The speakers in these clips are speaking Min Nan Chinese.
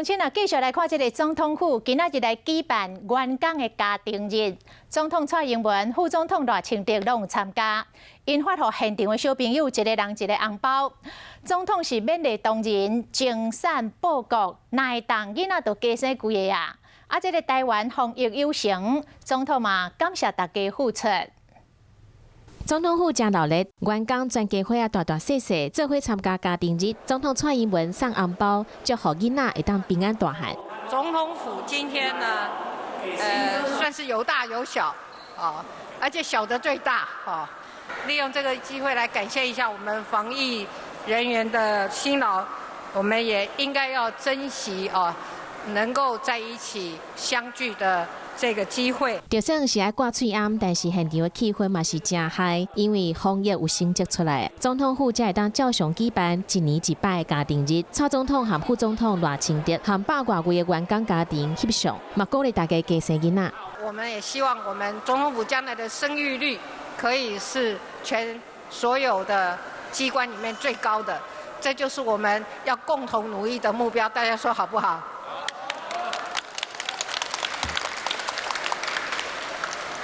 先啊，繼續來看這个總統府今仔日來舉辦員工的家庭日，總統蔡英文、副總統賴清德攏有參加，𪜶發予現場的小朋友一个人一个紅包。總統是勉勵同仁，精善報國，若會當囡仔就加生幾个啊！啊，這个台灣防疫有成，總統嘛感謝大家付出。總統府誠熱鬧，員工全家伙仔大大細細做伙參加家庭日。總統蔡英文送紅包，祝福囡仔會當平安大漢。總統府今天呢，算是有大有小，啊，而且小的最大，啊，利用這個機會來感謝一下我們防疫人員的辛勞，我們也應該要珍惜啊，能夠在一起相聚的這個機會。就算是愛掛喙罨，但是現場的氣氛嘛是誠 high，因為防疫有成績出來，總統府才會當照常舉辦一年一擺的家庭日。蔡總統和副總統賴清德和百外位的員工家庭翕相，嘛鼓勵大家加生囡仔。我們也希望我們總統府將來的生育率可以是全所有的機關裡面最高的，這就是我們要共同努力的目標。大家說好不好？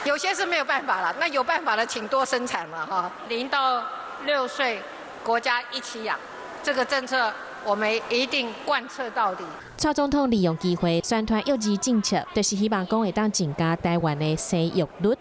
有些是沒有辦法了，那有辦法的，請多生產了哈。0到6歲，國家一起養，這個政策我們一定貫徹到底。蔡總統利用機會宣傳育兒政策，就是希望講會當增加台灣的生育率。